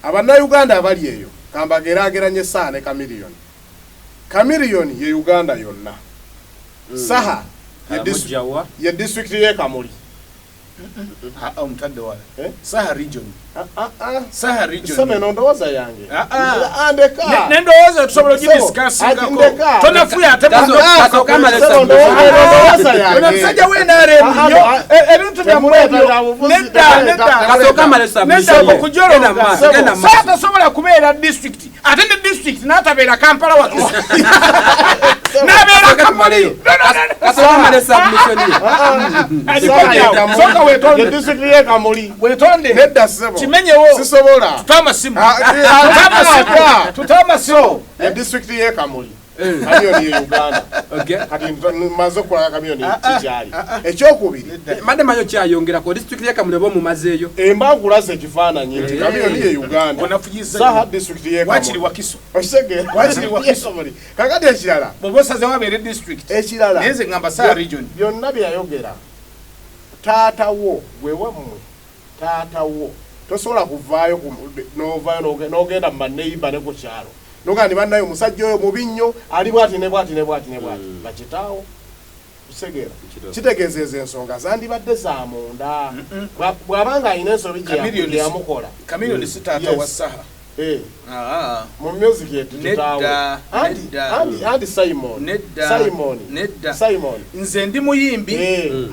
Abannayuganda abali eyo, kambageraageranye Saha ne Chameleone. Chameleone ye Uganda yonna, Saha ye Mujjawa. Ye disitulikiti y'e Kamuli. Ah, ah, omutadde wala. Eh? Saha region. Ah, ah, ah. Saha region. Sema, eno ndowooza yange. Ah, ah. Ah, ndeka. Nendowooza tusobola Sebo, ogidiscussingako. ndeka. Tonafuya ate. Kasooka amale Sebo, submission. ndowooza yange. Ono musajja w'NRM Ah, nnyo. ah, Ebintu byammwe Temuleeta ebyo. byabufuzi, Nedda, temuleeta. nedda. Kasooka amale Nedda, submission ye. okujolonga. Genda mu maaso, genda mu Saha maaso. tasobola kubeera district, ate ne district n'atabeera Kampala watu, n'abeera Kasooka Kamuli. tumaleyo. Kasooka amale submission ye. Saha ye Kamuli. Soka wetonde. Ye disitulikiti y'e Kamuli. Wetonde. Nedda ssebo. Kimenyewo. Sisobola. Tute amasimu. Ah, ah, ah, Tute amasimu. Ye disitulikiti y'e Kamuli, Chameleone ye Uganda. Kati maze okulaga Chameleone kikyali. Ekyokubiri, Madde manyi okyayongerako disitulikiti ye Kamuli oba omumazeeyo. Emba nkulaze ekifaananyi nti Chameleone ye Uganda, Onafuyiza Saha nnyo. disitulikiti y'e Wakiri Kamuli. Wakiso. Okitegeera? Wakiri Wakiso. Kamuli. Kakati ekirala, Bw'oba osazeewo abeere district, ekirala, naye nze ngamba Saha region. Byonna bye yayogera, taata wo gwe wammwe, taata wo tosobola kuvaayo n'ovaayo n'ogenda mu baneiba ne ku kyalo nogaa ni bannayo, omusajja oyo mubi nnyo, ali bwati ne bwati ne bwati ne bwati, bakitaawo. Kitegeera? Kitegeeza ezo ensonga zandibadde za munda. Bw'abanga alina ensobi gye Chameleone gye yamukola. Chameleone si taata wa Saha. Eh, Ah. mu music yetu Nedda, kitaawe. Anti nedda. anti Simon. Nedda, Simon. nedda. Simon. Nze ndi muyimbi,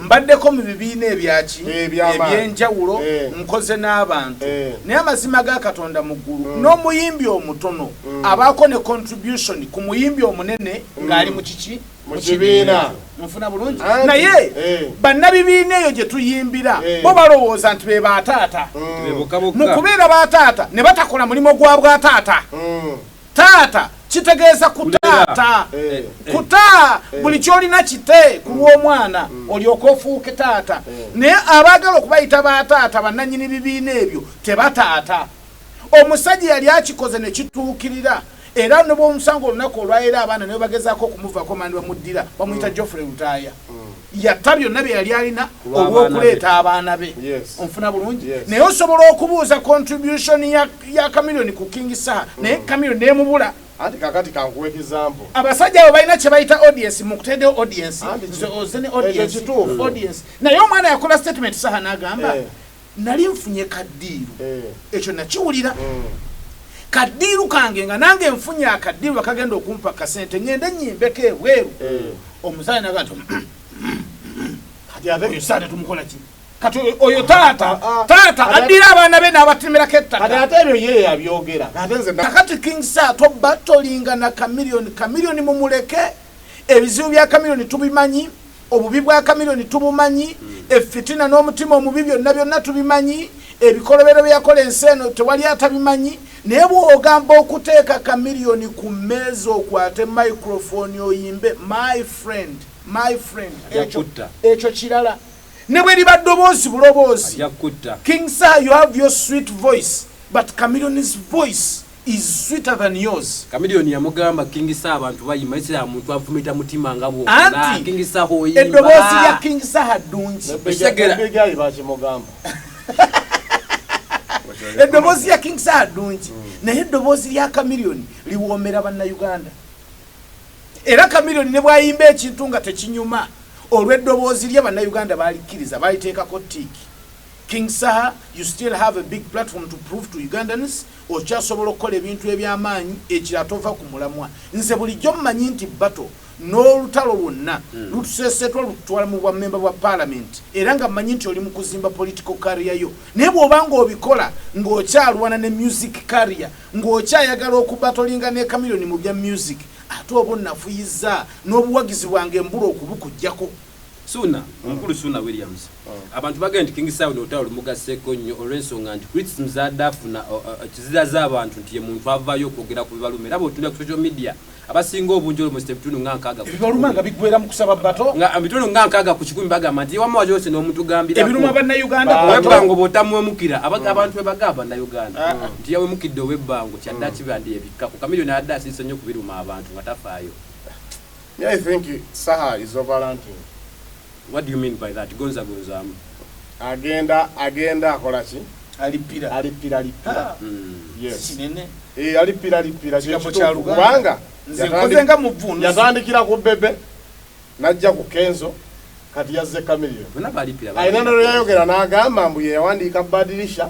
mbaddeko mu bibiina ebyaki, Eby'amaanyi. ebyenjawulo, nkoze n'abantu, naye amazima ga Katonda mu ggulu, n'omuyimbi omutono abaako ne contribution ku muyimbi omunene ng'ali mu kiki? Mu kibiina. Nfuna bulungi? Anti, Naye bannabibiina eyo gye tuyimbira, bo balowooza nti be bataata. Beboka Mu bokka. kubeera bataata ne batakola mulimu gwa bwataata. Taata kitegeeza kutaata, kuta buli kyolina kite ku lw'omwana, olyoke ofuuke taata. Naye abaagala okubayita bataata, bannanyini bibiina ebyo, tebataata. Omusajja yali akikoze ne kituukirira, era ne bwomusanga olunaku olwaleero, abaana ne bagezaako okumuvako mandi bamuddira, bamuyita Geoffrey Lutaaya. Yatta byonna bye yali alina Ku lw'abaana. olw'okuleeta abaana be. Onfuna bulungi? Yes. Naye osobola okubuuza contribution ya Chameleone ku King Saha, naye Chameleone nemubula. Anti kakati kankuwa example. Abasajja abo balina kye bayita audience. Mukuteddewo audience. Anti Nze oze ne ekyo audience. kituufu. Audience. Naye omwana yakola statement, Saha n'agamba, "Nali nfunye kadeal." Ekyo nakiwulira. "Kadeal kange, nga nange nfunye akadeal akagenda okumpa kasente, ngende nyimbeko ebweru." Omuzaale naga nti, Kati ate "Oyo saate tumukola ki?" Kati oyo taata, Ah, ah. taata addira abaana be n'abatemerako Kati ettaka. ate ebyo ye yabyogera, ate nze Kakati King Saha toba tolinga na Chameleone. Chameleone mumuleke. Ebizibu bya Chameleone tubimanyi, obubi bwa Chameleone tubumanyi, efitina n'omutima omubi byonna byonna tubimanyi, ebikolobero byeyakola ensi eno tewali atabimanyi. Naye bw'ogamba okuteeka Chameleone ku mmeeza, okwate microphone oyimbe, my friend, my friend, Ajja ekyo kutta. ekyo kirala, ne bwe liba ddoboozi buloboozi. Ajja kutta. King Saha, you have your sweet voice, but Chameleone's voice is sweeter than yours. Chameleone yamugamba, "King Saha, abantu bayima ekira muntu avumita mutima nga bw'okola." Anti King Saha oyimba. eddoboozi lya King Saha ddungi. Okitegera? Big bakimugamba. Eddoboozi lya King Saha ddungi, naye eddoboozi lya Chameleone liwoomera Bannayuganda. Era Chameleone ne bw'ayimba ekintu nga tekinyuma, olw'eddoboozi lye Bannayuganda balikkiriza, baliteekako tick. King Saha, you still have a big platform to prove to Ugandans. Okyasobola okukola ebintu eby'amaanyi. Ekira tova ku mulamwa. Nze bulijjo mmanyi nti bato n'olutalo lwonna lutuseesetwa lututwala mu bwamemba bwa parliament, era nga mmanyi nti oli mu kuzimba political career yo. Naye bw'oba ng'obikola ng'okyalwana ne music career, ng'okyayagala okubattlinga ne Chameleone mu bya music, ate oba onnafuyiza n'obuwagizi bwange mbula okubukugjako. Suna omukulu, Suna Williams, abantu bagenda nti King Saha olutalo lumugaseeko nnyo olw'ensonga nti criticism zadde afuna kizira z'abantu nti ye muntu avaayo okwogera ku bibaluma, era bw'otunula ku social media abasinga obungi, almost ebitundu nga 60 ku Ebibaluma nga biggwera mu kusaba bato. Nga ebitundu nga 60 bagamba nti wama wajose n'omutugambirako. Ebiruma Bannayuganda. Ow'ebbango bw'otamuwemukira, abantu bwe bagamba Bannayuganda nti yawemukidde ow'ebbango, kyadde akiba ndi ebikkako. Chameleone adde asirise nnyo kubiruma abantu nga tafaayo. Me, I think Saha is overranting. What do you mean by that? Gonza gonzaamu. Agenda akola ki? Alipira. Alipira alipira. Ah, Yes. kinene. Eh, alipira alipira. Kigambo Kye kya kituufu, Luganda. kubanga Nze nkoze nga muvvuunuzi. Yatandikira ku Bebe, najja ku Kenzo, kati yazze Chameleone. Bonna balipira. Alina nalo yayogera n'agamba mbu ye yawandiika Badirisha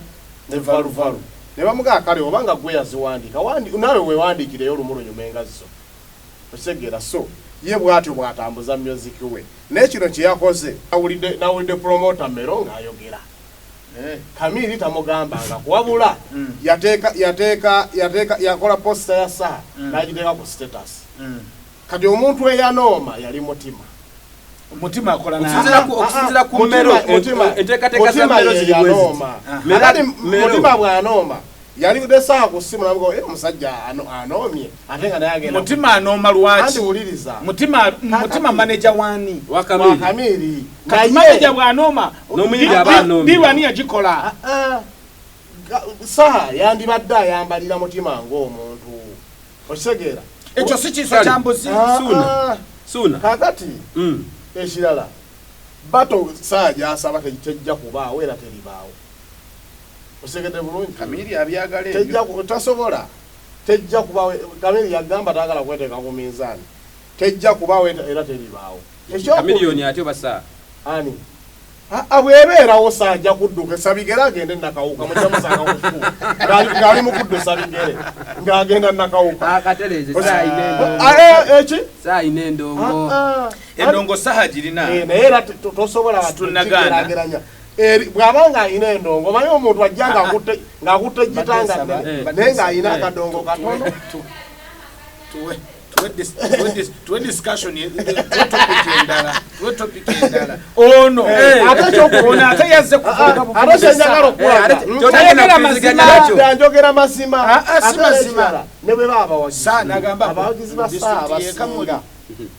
ne Valuvalu, ne bamugaa kale obanga gwe yaziwandiika, naawe wewandiikireyo olumu lunyume nga zo, okitegeera? So ye bw'atyo bw'atambuza music we, naye kino kye yakoze, nawulidde promoter Mero ng'ayogera. Eh. Kamiri tamugambanga kuwabula. Yateeka yateeka yateeka yakola poster ya Saha, n'agiteeka ku status. Kati omuntu eyanooma yali Mutima. Mutima akola Okusinziira okusinziira ku Mutima- Mero, Mutima- enteekateeka za Mutima Mero ye ziri bwe ziti. yanooma. Akati Mero. Mutima bw'anooma yali Saha ku ssimu namuga, "Eh, omusajja anoomye," ate nga naye agenda. Mutima anooma Anti lwaki? wuliriza. Mutima, Mutima manager wani? Wa Kamili. Kamiri. Kati manager bw'anooma, N'omuyimbi aba anoomye. Dirwani yagikola. Saha yandibadde ayambalira Mutima ng'omuntu, okitegeera? Ekyo si kiiso Kale. kya mbuzi. Ah, Suuna. ah. Suuna. Kakati ekirala, battle Saha gyasaba tejja kubaawo era teribaawo, otegedde bulungi? Kamiri abyagala. Tejja tasobola, tejja kubaawo. Kamiri yagamba tagala kweteeka ku minzaani, tejja kubaawo era teribaawo. Chameleone ate oba Saha? Ani? Ah, bwebeerawo saajja kudduka sabigere agende Nakawuka, mujja musanga ku ng'ali mu kuddusa bigere ng'agenda Nakawuka. Akatereeze, saayina endongo. Ah, eh, eki? Saayina endongo. Ah, ah. Endongo Saha girina. Eh, naye era tosobola Tunagaana. kugeraageranya. Bw'aba ng'alina endongo, omanyi omuntu ajja ng'akutte gita nga nnene, naye ng'alina akadongo katono. Tuwe discussion, tuwe topic endala, tuwe topic endala. Ono Ate ono ate yazze kuvuga. Ate kyenjagala Eh, okulaga, ate kyotagenda Tayogera kukkiriziganya mazima. nakyo. Nedda, njogera mazima. Ah, ah, si Ate mazima. n'ekirala, ne bwe baba abawagizi, Saa n'agamba abawagizi ba mu Saa district y'e Kamuli. abasinga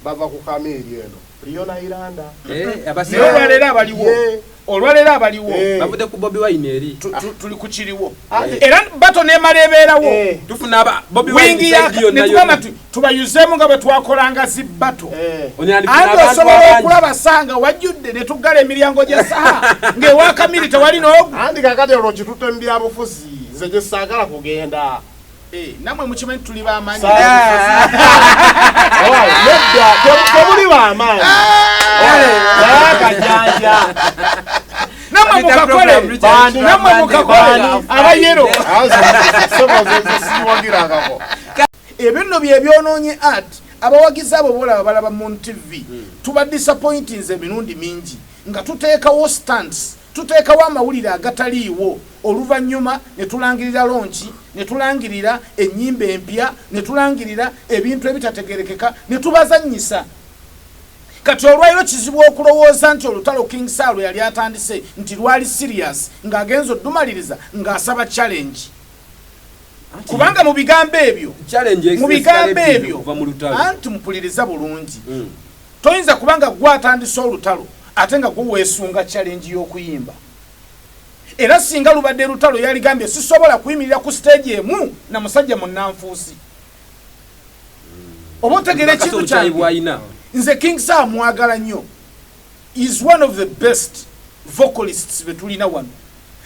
bava ku Kamiiri eno Leona Iranda. Eh, Naye abasinga olwaleero abaliwo, Ye. olwaleero abaliwo, bavudde ku Bobi Wine eri. tuli ku kiriwo. Ate- Era battle nemala ebeerawo. Tufuna aba Bobi Wine Wingi side yonna netugamba yonna. nti tubayuzeemu nga bwe twakolanga zi battle. Ono yandifuna Anti abantu osobola abangi. okulaba sanga wajjudde ne tuggala emiryango gya Saha ng'ewa Kamiri tewali n'ogu. Anti kakati olwo kitutte mu byabufuzi, nze gye saagala kugenda. Eh, nammwe mukimanyi tuli b'amaanyi. Owaaye, nedda, temuli b'amaanyi, naye akajanja. Nammwe Peter mukakole. Program, Richard Nammwe Chimamanda, mukakole Bani. abayero. Siwagirangako. Ebyo nno bye byonoonye art. Abawagizi abo bolaba balaba mu TV, tuba disappointinze emirundi mingi nga tuteekawo stunts, tuteekawo amawulire agataliiwo, oluvannyuma ne tulangirira launch, ne tulangirira ennyimba empya, ne tulangirira ebintu ebitategerekeka, ne tubazannyisa. Kati olwaliro kizibu okulowooza nti olutalo King Saha yali atandise nti lwali serious, ng'agenza oddumaliriza ng'asaba challenge, kubanga mu bigambo ebyo, Challenge mu bigambo ebyo, kuva mu lutalo. Anti mpuliriza bulungi. Toyinza kubanga gwe atandise olutalo ate nga gwe weesunga challenge y'okuyimba. Era singa lubadde lutalo, yaligambye sisobola kuyimirira ku stage emu na musajja munnanfuusi. Oba otegeera Kakasa ekintu obukyayi kyange? bw'alina. Nze King Saha mwagala nnyo, is one of the best vocalists be tulina wano,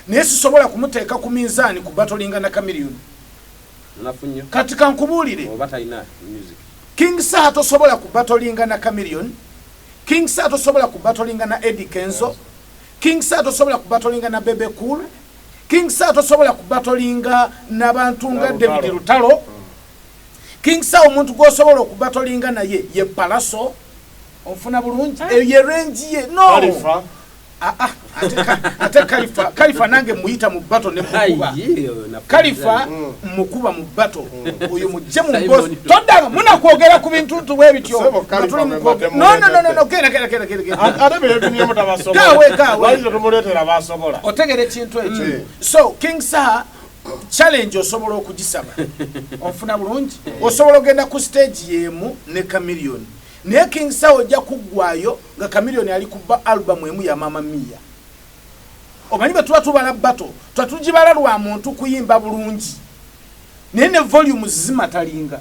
naye sisobola kumuteeka ku minzaani ku battlinga na Chameleone. Munafu nnyo. Kati kankubuulire. Oba talina music. King Saha tosobola ku battlinga na Chameleone. King Saha tosobola ku battlinga na Eddie Kenzo. King Saha tosobola ku battlinga na Bebe Cool. King Saha tosobola ku battlinga n'abantu nga Na David Lutalo. Lutalo. King Saha omuntu gw'osobola okubattlinga naye ye Palaso, onfuna bulungi? Eyo ye range ye, no. Khalifa. Ah, ah, ate Khalifa nange muyita mu battle ne mukuba. Ayi, oyo nafu. Khalifa mukuba mu battle oyo mujje mu Simon boss. Toddanga munakwogera ku bintu ntu bwe bityo. Sebo, Nga Khalifa tuli mu mwe kwogera. mbadde No, no, no, no, no, muleetedde. genda, genda, genda, genda, genda. Ate byebimyemu tabasobola. Gaawe, gaawe. Lwaki tetumuleetera basobola? Otegera ekintu ekyo? Mm. So King Saha challenge osobola okugisaba, onfuna bulungi? Osobola ogenda ku stage yemu ne Chameleone, naye King Saha ojja kuggwayo nga Chameleone ali kuba album emu ya Mama Mia. Omanyi bwe tuba tubala battle, twatugibala lwa muntu kuyimba bulungi, naye ne volumes zimatalinga.